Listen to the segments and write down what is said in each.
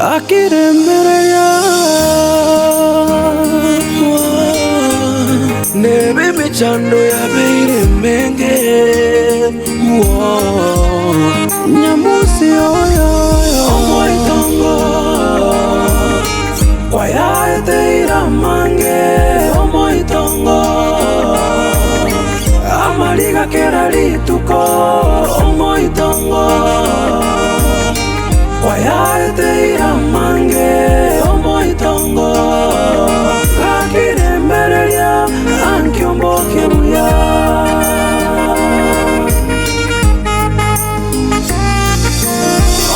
Akiremereria Nebe emechando yabeire emenge Nyamusi oyo omoitongo Kwayaeteire amange omoitongo Amariga kera rituko omoitongo Kwayaeteire amange omoitongo, Gakiremereria ankio mbokie buya.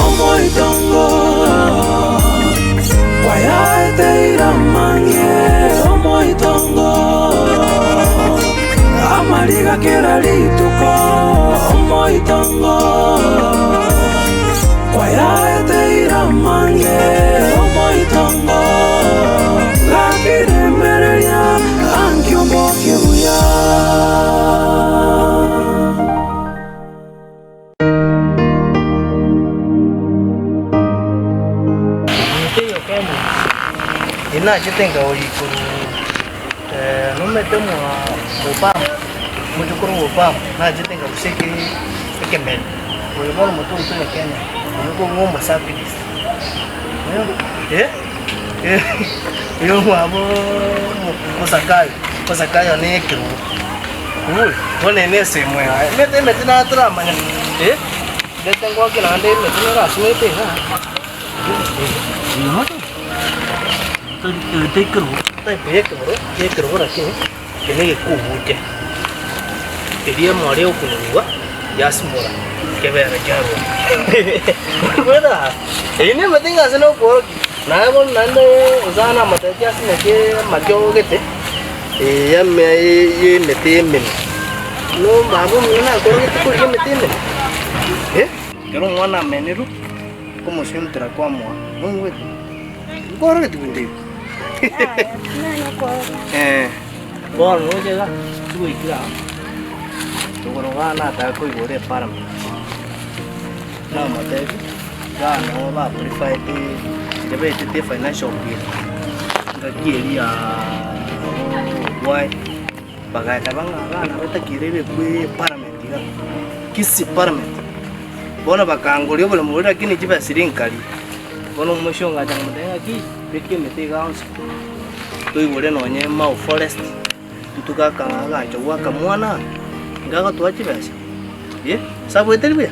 Omoitongo, Kwayaeteire amange omoitongo, Amariga kera rituko omoitongo. Kwayaeteire amange omoitongo, Gakiremereria ankio mbokie buya. Teiyo kende, inachete nkaoria korwa nomete mwa Obama, omochokoro bwa Obama, nachete nkarusia ekemeri. Oyo bono omote oito oyo Kenya, oyo kong'u omosapilist. Oyo omwabo Osakayo, Osakayo na ekerogo. Bono eye na esemo yaye, emete emete naro toramanya, ndete ngoake naende emete nerasimete igaa. Type ya ekerogo, ya ekerogo lakini eke na egekuguche, eria emori egokunurugwa yasimora kebera kiarwa. Eyio na emete ng'a ase nokoorokia, naye bono naende Nyasae namotebetie asimeke amariogo gete ya emete emene. Baba omino nakoorogetie korigia emete emene? Ekero omwana amenirwe. Okomosuntera kwamoa noigwete? Nkworogetie binto ebi? Eh, bono roche iga, tigoikire aa, togoro igaa nataka koigora eparliament, namotebi, igaa nabo ba preferred chiria baetete efinancial bill, engaki eria yaaa obwaye, bagateba ng'a igaa nabo etakeire ebekwe eparliament igaa, Kisii parliament. Bono bakangoria oboremo boria lakini chibesa chiria nkaria. Bono omoisia ongacha nkamotebia ng'aki, beka emete iga onsi, toigore nonye Mau forest, ntuke akagacho gwa akamwana aka, ngagotoa chibesa, eh, sabweteri buya?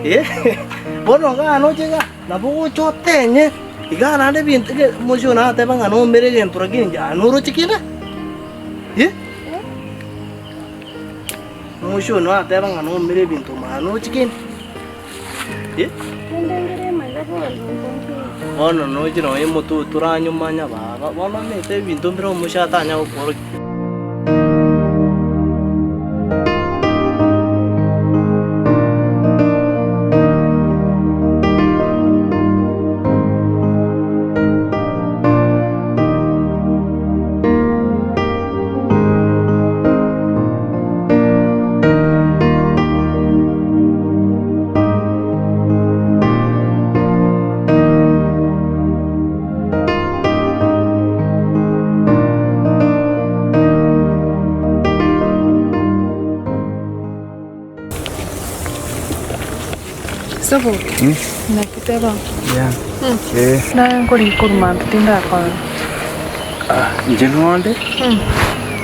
Eh, bono igaa noche igaa, nabo ogocha otenye, igaa naende ebinto ege omoisia oyo nateba ng'a nomere egento lakini inche aye noroche kende? Eh. Omoisia oyo nateba ng'a nomire ebinto omanye nochi kende eh? Bono nochi nonye omote oyo toranyomanya baba, bono omanyete ebinto mbire omoisia atanya gokworokia. Soboki, naki teba? Naye nkorigia korwa mambia tindakora. Inche nonde,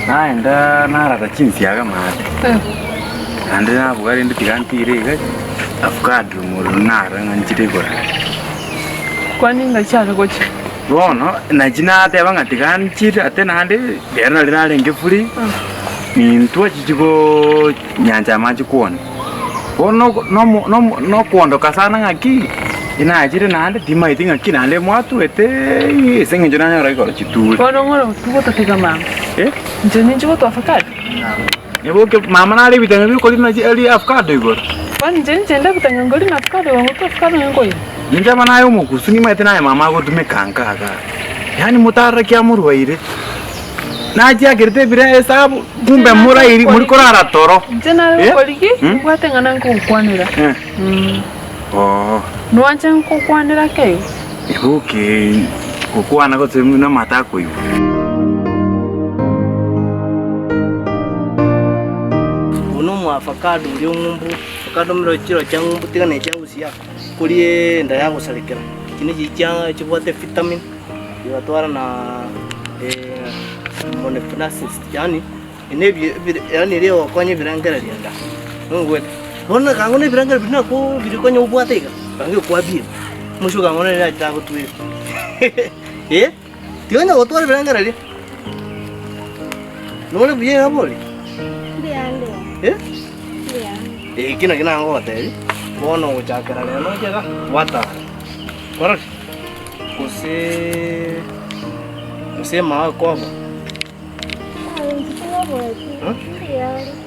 naenda narara chinsiaga maate, naende nabuga rende tiga ntire iga, avocado omorero nara ng'a nchire igoro aria. Kwani ng'ai chiare gochia? Bono, nachi nateba ng'a tiga nchire ate naende, rero nari narenge free, nintwe chichigoo nyancha amache kwane. Bono noko nomo nomo nokoondoka sana ng'aki, inachire naende timaeti ng'aki naende mwatwete ase eng'encho nanyora igoro chiture. Bono ng'ora togototega mama. Eh? Inche ninche gotwa avocado? Nyaboke mama nare ebitang'u biokorina chi eri avocado igoro. Bono inche ninche inde ebitang'u nkorina avocado igoro ngotwa avocado nkoiywa. Inche aba naye omokusu nimaete naye mama agotumeka nka igaa. Yaani motarora ki amorwaire. Nachiakerete ebire esabu kumbe morairi mori korara toro. Inche nare gokorigi, mbwate ng'a nangokwanera. Oo. Nwanche nkokwanera keigo? Nyaboke gokwana gose namato akoigwa. Oyo nomoafakado oria ong'umbu, avocado mero chiro chia ng'umbu tiga ne chia gusii aa, korie enda yagosarekera. Echi nechi chia chibwate vitamin, chigatwara na monofenasis yaani nebi ebire yaani eria egokonya ebirengererio enda, noigwete? Bono ekang'u na ebirengererio biria nakoo biri konya obwate iga, ekang'u ekwabire, omoisia okang'u nere nachete agotwere eh, tionya gotwara ebirengererio, nore buya iga bori? Mbuya ande. Eh? Mbuya ande. Eki naki nagogotebia, bono ogochakera rero oche iga, twatara, kwarorire? Gose gose emawe koba.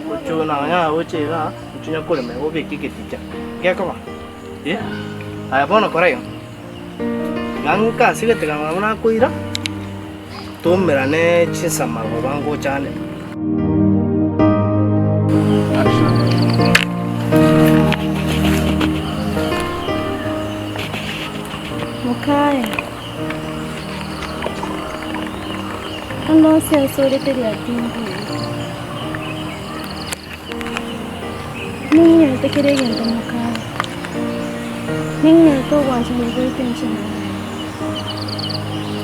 Gochia nonya gocha igaa, gochia onya korema iga obeke egeticha, gekoba eh, aye bono kora iga, iga ng'ike ase egetega nabo nakoira, toumerane chinsa marogoba ngochane. Mokaya. Ande onsi ase ore teri atinguire. Ning'inyorete kera egento mokaya. Ning'inyorete obwanchani bwaito inche na aye.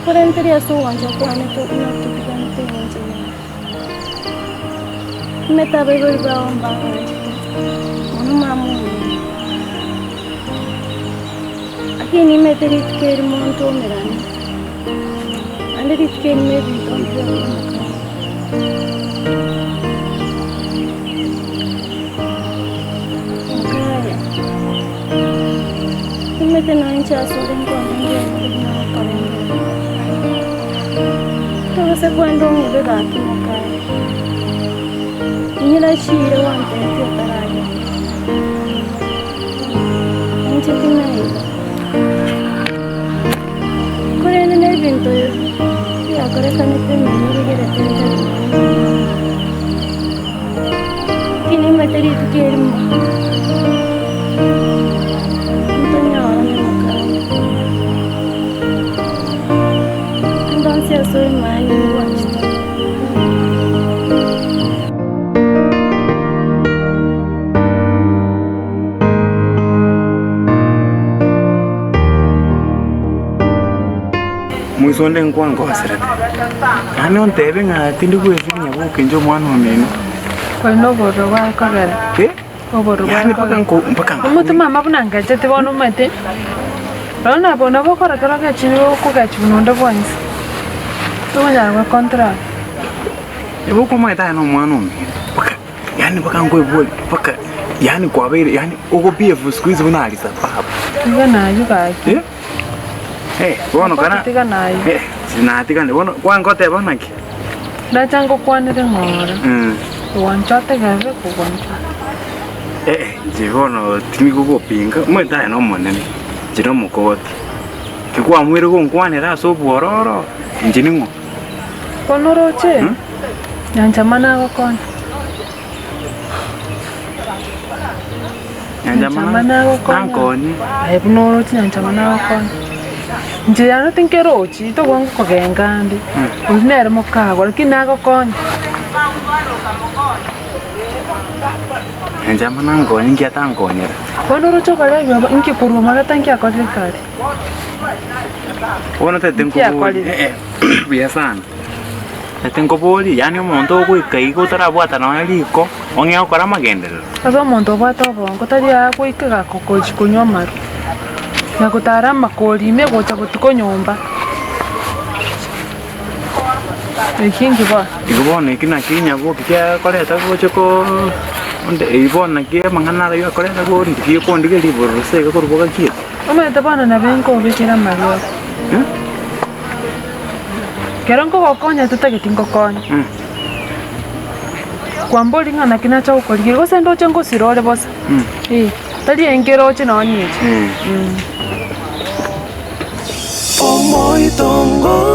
Korende teri ase ogwancha kwane buna totiganete igo inche na aye. Nimete abaibori bao mbaganchete, mono mama omino. Lakini nimete rituko erimo ntomerane. Naende rituko erimo ebinto mbibe buya mokama. Mokaya, nimete nonya inche ase ore nkonde ngende buna okorengera. Tobasa kwenda ong'ebe gaki mokaya. Inyora chiira gwantebetie otaragenda. Inche tinaiga. Korende nebinto biakorekanete ime nibigerete ntari nonya. Lakini nimanyete rituko erimo ntonyorane mokaya. Ande onsi ase ore mani nigwanchete. Moiso onde nkwangoserete, yaani ontebe ng'a tindi gwesiria nyaboke inche omwana omino. Oyo nobororo bwakogera. Eh? Obororo Yaani mpaka bwakogera. nko mpaka Omonto mama buna ngachete bono omanyete, bono nabo nabo okora kero ogechire okogechwa buna onde bwensi, tokonyara goecontrol. Nyaboke omanyete aye nomwana omino, mpaka Yaani mpaka nkoiborie mpaka yaani kwabeire yaani ogo behave siku hizi buna Alisababu. Tiga naye gaki. Eh? Eh, bono kana Tiga naye. Eh, sinatigane bono kwangoteba naki? Nacha ngokwanere ng'ora. Mm. Gwancha otegerere kogwancha. Eh, eh, inche bono tinigogopinga, omanyete aye nomonene, inche nomokogoti. Ki kwamoire gonkwanera ase obwororo, inche ning'o? Bono oroche, Nyanchama nagokonya. Nyanchama nagokonya. Nankonye. Aye buna oroche Nyanchama nagokonya. Inche yane tinkerochi, tobua ngokogenga ande, oyio nere mokagwa, lakini nagokonya. Nyanchama nankonye inki atankonyera? Bono oroche obarebi aba, inki korwa mageta nki akorire kare? Bono tete nkoborie, Nki akorire? eh eh, buya sana. Tete nkoborie, yaani omonto ogoika iga otarabwata nonya riko, ong'e gokora amagenderero? Ase omonto obwate obongo tari agoika gakogochi konywa amarwa, na gotara amakori ime gocha botuko nyomba. Ekio inki bono? Igo bono eki naki nyaboki kiakoreta gocha koo onde eywo bono naki amang'ana araywo akoreta kondigia kondigia ribororo ase iga korwa bogakiete. Omanyete bono nabo nkobekera amariogo. Ekero nkogokonya totageti ngokonye. Kwamboria ng'a naki nacha gokorigia gose ndoche ngosira ore bosa, eh, tari enkeroche nonye inche. Omoitongo.